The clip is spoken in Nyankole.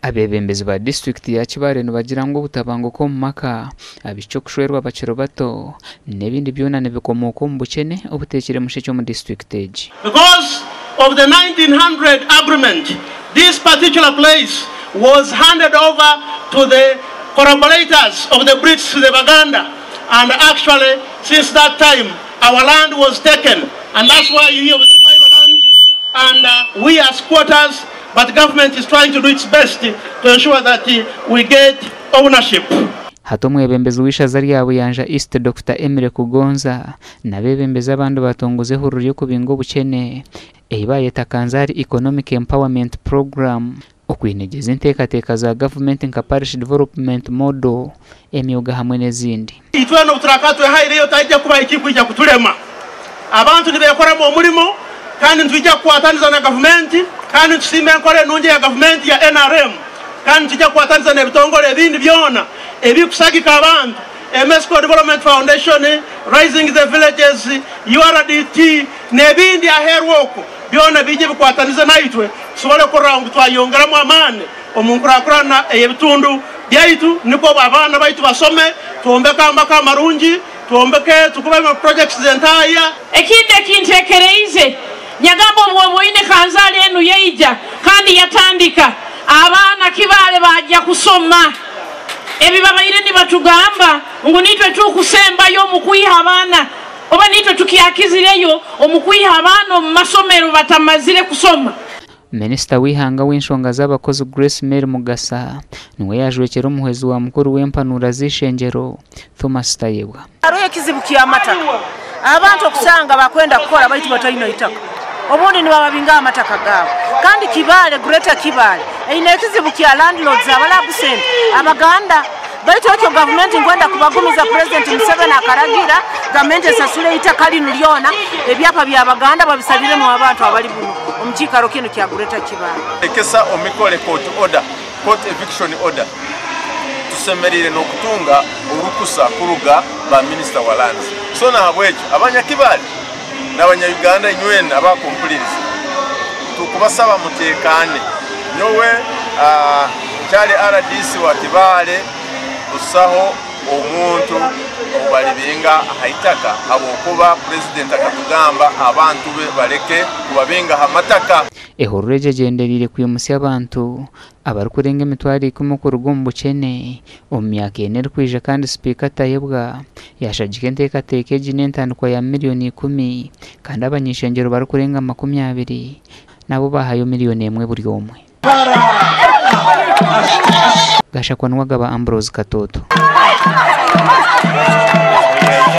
Abeebembezi ba disiturikiti ya Kibaale nibagira ngu obutabanguko omu maka, abaishiki okushwerwa bakiri bato n'ebindi byona nibikomooka omu bukyene obuteekire mushekye omu disiturikiti egi. Because of the 1900 agreement, this particular place was handed over to the collaborators of the Brits to the Baganda and actually since that time our land was taken and that's why you hear of the Mailo land and we are squatters but government is trying to do its best to ensure that we get ownership. Hati omwebembezi w'eishaza rya Buyanja East Dokita Emily Kugonza n'abeebembezi abandi batongoza ehururu y'okubinga obukyene ei baayeta Kanzari Economic Empowerment Program okwinegyeza enteekateeka za gavumenti nka Parish Development Model, emyoga hamwe n'ezindi. Itwena obu turakaba twehaireyo tihaija kubaho ekirikwija kuturema. Abantu nibeekoramu omurimo kandi nitwija kukwataniza na gavumenti kandi nitusiima enkora enungi eya gavumenti ya nrm kandi nitwija kukwataniza n'ebitongore ebindi byona ebirikusagika abantu, Emesco Development Foundation, Rising the Villages, URDT n'ebindi aheeru okwo byona biije bikwatanize naitwe tusobole kurora ngu twayongeramu amaani omu nkurakurana ey'ebitundu byaitu nikwo abaana baitu basome, twombeke amaka amarungi, twombeke tukubemu projects z'entaaya. Ekindi ekintekereize, nyagamba obu oboine kanzaali enu yaija kandi yatandika, abaana Kibaale baagya kusoma. Ebi babaire nibatugamba ngu niitwe tukusembayo omu kwiha abaana oba niitwe tukyakizireyo omu kwiha abaana omu masomero batamazire kusoma. Minisita w'eihanga w'enshonga z'abakozi Grace Mary Mugasa niwe yaajwekyera omuhwezi wa mukuru w'empanuura z'eishengyero, Thomas Tayebwa. Hariho ekizibu ky'amataka. Abantu okusanga bakwenda kukora baitu bataine itaka. Obundi nibababinga aha mataka gaabo. Kandi Kibaale, Greater Kibaale, eine ekizibu kya landlords abari absent, Abaganda. Baitu ekyo gavumenti nkwenda kubagumiza Purezidenti Museveni akaragira gavumenti esasule eitaka rinu ryona, ebyapa by'Abaganda babisaliremu abantu abari bunu omu kiikaro kinu kya Greater Kibaale. Ekesa omikore court order, court eviction order, tusemeriire nokutunga orukusa kuruga ba minister wa lands. So nahabwekyo abanyakibale nabanya Uganda inywena abakumpuliriza tukubasaba mutekane. Nyowe nkyali rdc wa Kibaale busaho omuntu oubalibinga aha itaka habwokuba president akatugamba abantu be baleke kubabinga aha mataka. Ehururu egi egyendereire kwimutsya abantu abarikurenga emitwaro ikumi okuruga omu bukyene omu myaka ena erikwija kandi Sipiika Tayebwa yaashagika enteekateeka egi n'entandikwa ya miriyoni ikumi kandi abany'eishengyero barikurenga 20 nabo baahayo miriyoni emwe buri omwe. Gashakwa Nuwagaba Ambrose Katoto.